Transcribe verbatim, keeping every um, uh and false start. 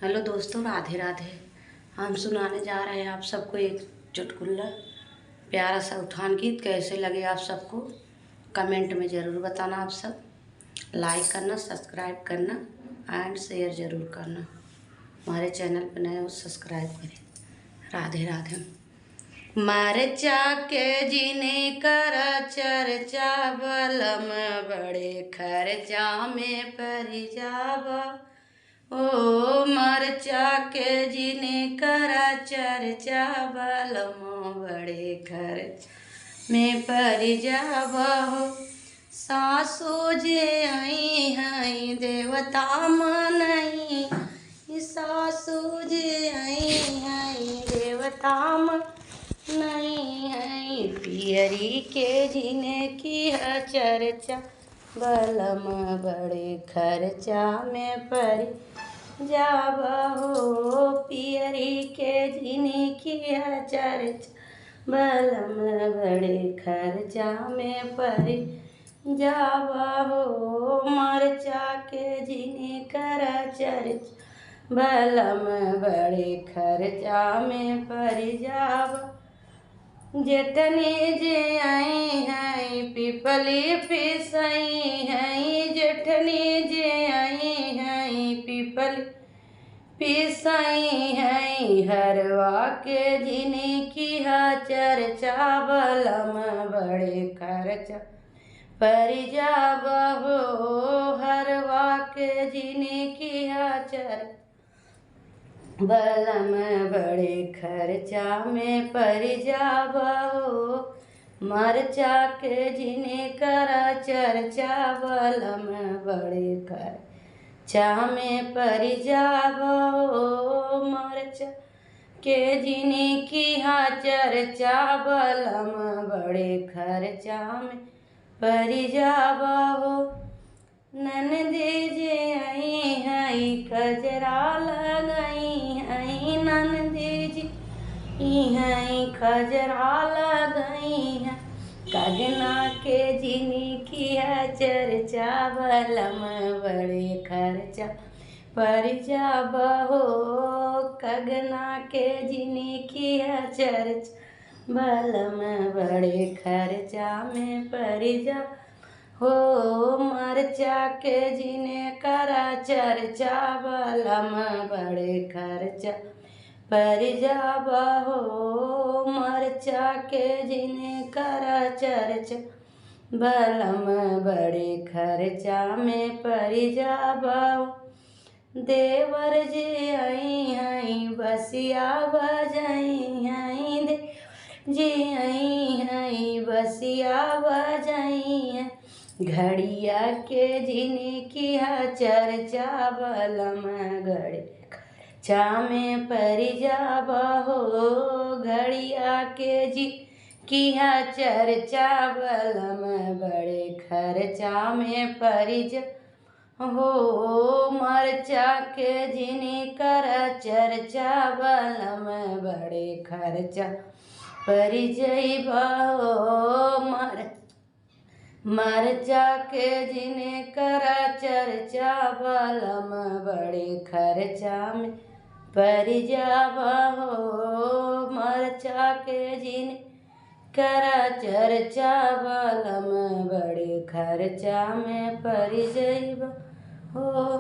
हेलो दोस्तों, राधे राधे। हम सुनाने जा रहे हैं आप सबको एक चुटकुला, प्यारा सा उठान गीत। कैसे लगे आप सबको, कमेंट में ज़रूर बताना आप सब। लाइक करना, सब्सक्राइब करना and share ज़रूर करना। हमारे चैनल पर नए हो, सब्सक्राइब करें। राधे राधे। मरचा के जिने करा चर्चा, बलम बड़े खर्चा में परि जाबा। ओ मरचा के जिने करा चर्चा, बलम बड़े खर्चा में परि जाबा हो। सासू जे आई हैं देवता मनई, सासू जे आई हैं देवता मनई हैं। पियरी के जिने किहा चर्चा, बलम बड़े खर्चा में परि जाबा हो। पियरी के जिने किहा चर्चा, बलम बड़े खर्चा में परि जाबा हो। मरचा के जिने करा चर्चा, बलम बड़े खर्चा में परि जाबा। जेठनी जे आई हैं पिपली पिसई हैं, जेठनी जे आई हैं पिपली पिसई हैं। हरवा के जिने किहा चर्चा, बलम बड़े खर्चा परि जाबा हो। हरवा के जिने किहा चर्चा, बलम बड़े खर्चा में परि जाबा हो। मरचा के जिने करा चर्चा, बलम बड़े खर्चा में परि जाबा हो। मरचा के जिने किहा चर्चा, बलम बड़े खर्चा में परि जाबा हो। ननदी जे आई हैं कजरा लगई हैं, ननदी जे आई हैं कजरा लगई हैं। कगना के जिने किहा चर्चा, बलम बड़े खर्चा परि जाबा हो। कगना के जिने किहा चर्चा, बलम बड़े खर्चा में परि जा हो। मरचा के जिने करा चर्चा, बलम बड़े खर्चा परि जाबा हो। मरचा के जिने करा चर्चा, बलम बड़े खर्चा में परि जाबा हो। देवर जे आई हैं बसिया बजई हैं, देवर जे आई हैं बसिया बजई हैं। घड़िया के जिने किहा चर्चा, बलम घड़े खर्चा में परि जाबा हो। घड़िया के जिने किहा चर्चा, बलम बड़े खर्चा में परि जा हो। मरचा के जिने करा चर्चा, बलम बड़े खर्चा परि जइबा हो। मर मरचा के जिने करा चर्चा, बलम बड़े खर्चा में परि जाबा हो। मरचा के जिने करा चर्चा, बलम बड़े खर्चा में परि जइबा हो।